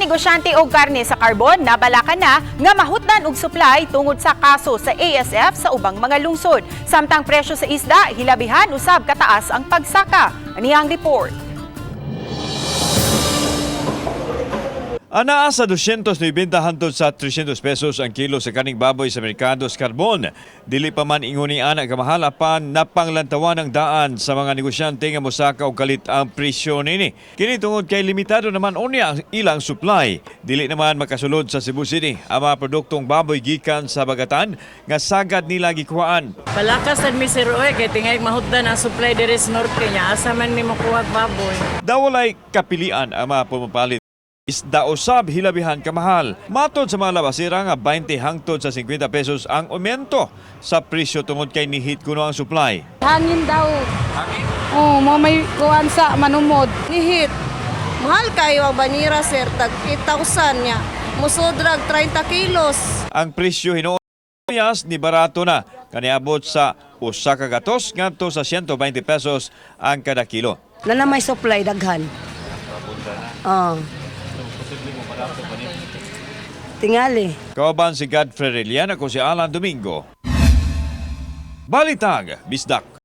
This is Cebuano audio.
Negosyante og karne sa Carbon nabalaka na nga mahutdan og supply tungod sa kaso sa ASF sa ubang mga lungsod. Samtang presyo sa isda hilabihan usab kataas ang pagsaka. Ani ang report. Anaa sa 290 hangtod sa 300 pesos ang kilo sa kaning baboy sa merkado sa Carbon. Dili pa man inguni ana kamahal apan napanglantawan ang daan sa mga negosyante nga mosaka og kalit ang presyo nini. Kini tungod kay limitado naman unya ang ilang supply. Dili naman makasulod sa Cebu City ang mga produktong baboy gikan sa Bagatan nga sagad nila gikuhaan. Balakas sad mi, sir, oy, kay tingay mahutdan ang supply diri sa norte niya. Asa man mi mokuha og baboy? Daw walay kapilian ang mga pumapalit. Isda usab hilabihan kamahal. Matod sa mga labasira nga 20 hangtod sa 50 pesos ang aumento sa presyo tungod kay nihit kuno ang supply. Hangin daw. Hangin? Oo, mo may kuan sa manumod. Nihit. Mahal kayo ang banira, sir, tag 8,000 niya. Musodrag 30 kilos. Ang presyo hinuon ni barato na kaniabot sa usa ka gatos ngadto sa 120 pesos ang kada kilo. Na na may supply daghan. Oo. Tingali. Kauban si Godfrey Relian, ako si Alan Domingo. Balitang Bisdak.